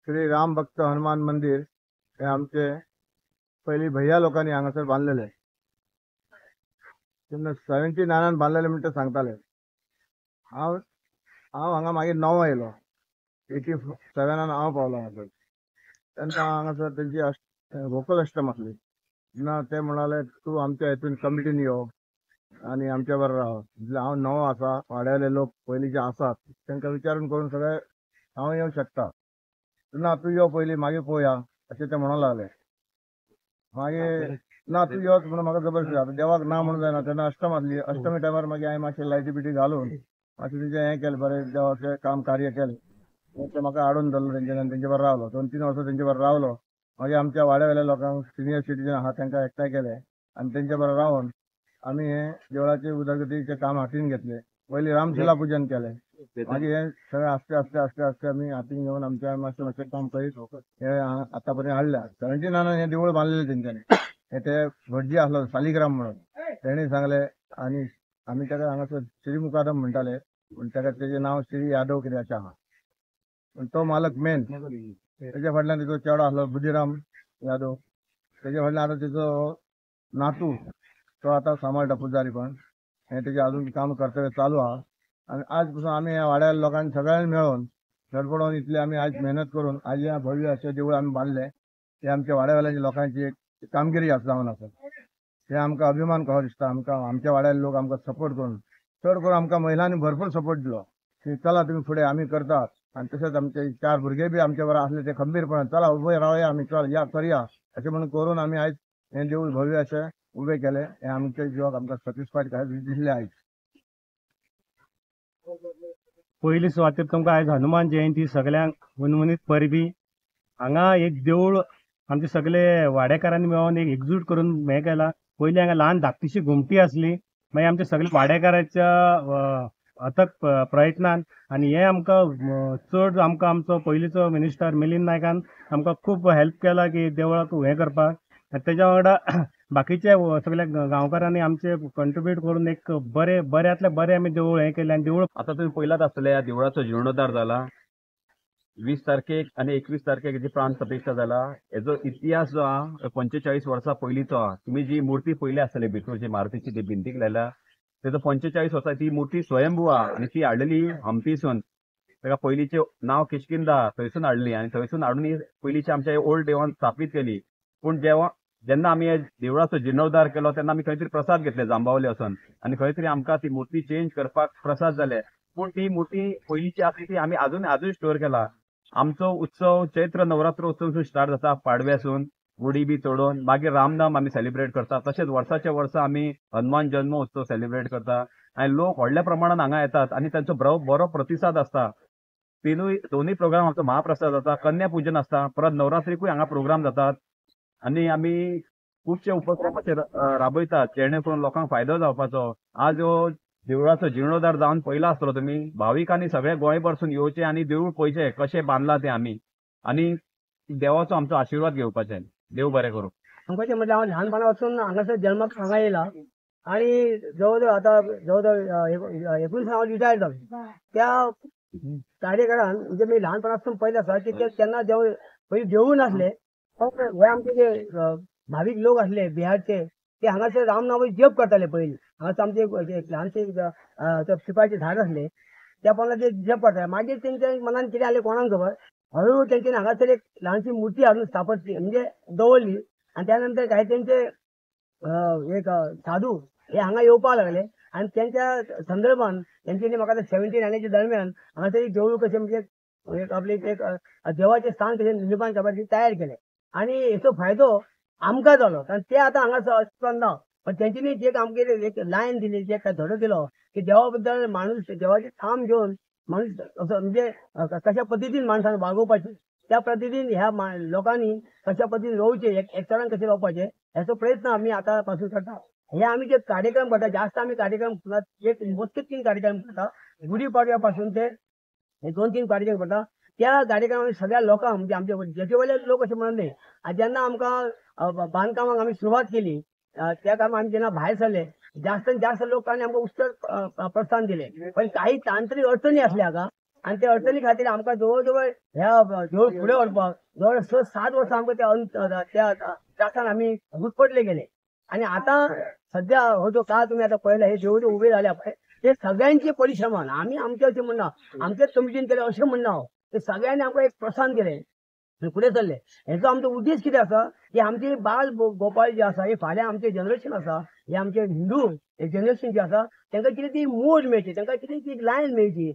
श्री राम भक्त हनुमान मंदिर हे आमचे पयलीं भैया लोकांनी हांगासर बांदलेले. तेन्ना 79 बांदलेले म्हणटा सांगताले. हांव हांव हांगा मागीर 9 येयलो, 87 हांव पावलो हांगासर. तेन्ना हांगासर तेंची वोकल अष्टम आसली. तेन्ना ते म्हणाले तूं आमच्या हितून कमिटीन यो आनी आमच्या बरोबर राव. हांव नवो आसा, वाड्यावयले लोक पयलींचे आसात तांकां विचारून करून सगळे हांव येवंक शकता. ना तूं यो पयलीं मागीर पळोवया अशें ते म्हणूंक लागले. मागीर ना तूं योच म्हणून म्हाका जबरदस्ती. आतां देवाक ना म्हणून जायना. तेन्ना अष्टम आसली. अष्टमी टायमार मागीर हांवें मातशें लायटी बिटी घालून मातशें तेंचें हें केलें, बरें देवाचें काम कार्य केलें. ते म्हाका हाडून धरलो तेंच्यानी आनी तेंचे बरोबर रावलो. 2-3 वर्सां तेंचे बरोबर रावलो. मागीर आमच्या वाड्या वयल्या लोकांक सिनियर सिटीजन आहा तांकां एकठांय केले आनी तेंच्या बरोबर रावन आमी हे देवळाचे उदरगतीचें काम हातीन घेतलें. पयलीं रामशिला पुजन केलें. मागीर हें सगळें आस्ते आस्ते आस्ते आस्ते आमी हातीन घेवन आमच्या मातशें मातशें काम करीत हे आतां पर्यंत हाडल्या. 79 हें देवूळ बांदलेलें तेंच्यांनी. हे ते भटजी आसलो सालिग्राम म्हणून, तेणी सांगलें. आनी आमी ताका हांगासर श्री मुकादम म्हणटाले, पूण ताका तेजें नांव श्री यादव कितें अशें आहा. पूण तो मालक मेन. तेज्या फाटल्यान तेजो चेडो आसलो बुद्धिराम यादव. तेज्या फाटल्यान आतां तेजो नातू तो आतां सांबाळटा पुजारीपण. हें तेजें अजून काम कर्तव्य चालू आहा. आनी आज पसून आमी ह्या वाड्या लोकांनी सगळ्यांनी मेळोन धडपडोन इतली आमी आज मेहनत करून आज हें भव्य अशें देवूळ आमी बांदलें. ते आमच्या वाड्या वयल्या लोकांची एक कामगिरी आसा जावन आसा. ते आमकां अभिमान कसो दिसता. आमकां आमच्या वाड्यार लोक आमकां सपोर्ट करून, चड करून आमकां महिलांनी भरपूर सपोर्ट दिलो की चला तुमी फुडें आमी करतात. आनी तशेंच आमचे 4 भुरगे बी आमच्या बरोबर आसले ते खंबीरपणान चला उबे रावया आमी, चल या करया अशें म्हणून करून आमी आयज हें देवूळ भव्य अशें उबें केलें. हें आमच्या जिवाक आमकां सॅटिस्फायड काय दिसलें आयज. पयली सुवातेर तुमकां आयज हनुमान जयंती सगळ्यांक हुनहुनीत परबी. हांगा एक देवूळ आमचे सगळे वाडेकारांनी मेळोन एक एकजूट करून हें केलां. पयलीं हांगा ल्हान धाकटीशी घुमटी आसली, मागीर आमच्या सगळे वाडेकाराच्या अथक प्रयत्नान आनी हें आमकां चड आमकां आमचो पयलींचो मिनिस्टर मिलिंद नायकान आमकां खूब हेल्प केला की देवळाक हें करपाक. आनी तेज्या वांगडा बाकीचे सगल्या गांवकारांनी आमचे कंट्रिब्यूट करून एक बरें बऱ्यांतलें बरें आमी देवूळ हें केलें. आनी देवूळ आतां तुमी पयलात आसतले ह्या देवळाचो जिर्णोद्धार जाला. 20 तारखेक आनी 21 तारखेक जी प्राण प्रतिश्ठा जाला. हेजो इतिहास जो आहा 45 वर्सां पयलींचो आहा. तुमी जी मूर्ती पयली आसतली भितर जी मारुतीची ती भिंतीक लायल्या तेजो 45 वर्सां ती मूर्ती स्वयंभू आहा आनी ती हाडलेली हम्पीसून. ताका पयलींचें नांव किशकिंदा, थंयसून हाडली आनी थंयसून हाडून ही पयलींची आमच्या ओल्ड देवान स्थापीत केली. पूण जेन्ना आमी देवळाचो जिर्णोद्धार केलो तेन्ना आमी खंय तरी प्रसाद घेतले जांबावले वचून आनी खंय तरी आमकां ती मूर्ती चेंज करपाक प्रसाद जाले. पूण ती मूर्ती पयलींची आसली ती आमी आजून आजून स्टोर केला. आमचो उत्सव चैत्र नवरात्र उत्सव स्टार्ट जाता पाडव्यासून, गुडी बी चडोवन मागीर रामनाम आमी सेलिब्रेट करता. तशेंच वर्साच्या वर्सा आमी हनुमान जन्म उत्सव सेलिब्रेट करता आनी लोक व्हडल्या प्रमाणान हांगा येतात आनी तांचो बरो प्रतिसाद आसता. दोनूय प्रोग्राम आमचो महाप्रसाद जाता, कन्या पूजन आसता, परत नवरात्रीकूय हांगा प्रोग्राम जातात आनी आमी खुबशे उपक्रम अशे राबयतात जेणे करून लोकांक फायदो जावपाचो. आज हो देवळाचो जिर्णोद्धार जावन पयला आसतलो तुमी भाविकांनी सगळे गोंयभरसून येवचे आनी देवूळ पळयचें कशें बांदलां तें आमी आनी देवाचो आमचो आशिर्वाद घेवपाचें. देव बरें करूं. सांगपाचें म्हटल्यार हांव ल्हानपणा पासून हांगासर जल्माक हांगा येयला आनी जवळ जवळ आतां जवळ जवळ 19 हांव रिटायर जालो. त्या कार्यकाळान म्हणजे मी ल्हानपणा पासून पयलें आसा की तेन्ना देव पयलीं देवूळ नासलें, हे आमचे जे भावीक लोक आसले बिहारचे ते हांगासर रामनामाचो जप करताले. पयलीं हांगासर आमचे एक ल्हानशें पिपाळचें झाड आसलें त्या प्रमाणे ते जप करताले. मागीर तेंच्या मनान कितें आसलें कोणाक खबर, हळूहळू तेंच्यानी हांगासर एक ल्हानशी मुर्ती हाडून स्थापन म्हणजे दवरली आनी त्या नंतर काही तेंचे एक साधू हे हांगा येवपाक लागले आनी तेंच्या संदर्भान तेंच्यांनी म्हाका 79 दरम्यान हांगासर एक देवूळ कशें म्हणजे एक आपले एक देवाचें स्थान कशें निर्माण करपाचें तयार केलें आनी हेचो फायदो आमकां जालो. कारण ते आतां हांगा अस्तित्वान ना, पण तेंच्यांनी जे आमकां एक लायन दिली, जे धडो दिलो की देवा बद्दल माणूस देवाचें थाम घेवन माणूस असो म्हणजे कशा पद्दतीन माणसान वागोवपाचें त्या पद्दतीन ह्या लोकांनी कशा पद्दतीन रावचें, एकचारान कशें रावपाचें हेचो प्रयत्न आमी आतां पासून करता. हे आमी जे कार्यक्रम करता, जास्त आमी कार्यक्रम एक मोजके 3 कार्यक्रम करता. गुढी पाडव्या पासून ते हे 2-3 कार्यक्रम करता. त्या कार्यक्रमात सगळ्या लोकांक म्हणजे आमचे जेचे वयले लोक अशें म्हणत न्ही. आनी जेन्ना आमकां बांदकामाक आमी सुरवात केली त्या कामाक आमी जेन्ना भायर सरले जास्तीत जास्त लोकांनी आमकां उत्तर प्रोत्साहन दिलें. पण काही तांत्रिक अडचणी आसल्या हांगा आनी त्या अडचणी खातीर आमकां जवळ जवळ ह्या देवूळ फुडें व्हरपाक जवळ 6-7 वर्सां आमकां त्या त्रासान आमी घुटपटले गेले. आनी आतां सध्या हो जो काळ तुमी आतां पळयला, हे देवूळ उबे जाल्या पळय, ते सगळ्यांचे परिश्रमान आमी आमचे अशें म्हणना, आमचेच कमिटीन केलें अशें म्हणना, ते सगळ्यांनी आमकां एक प्रोत्साहन केलें फुडें सरले. हेचो आमचो उद्देश कितें आसा की आमचे बाल गोपाळ जे आसा, हे फाल्यां आमचे जनरेशन आसा, हे आमचे हिंदू जनरेशन जे आसा, तांकां कितें ती मोड मेळची, तांकां कितें ती लायन मेळची.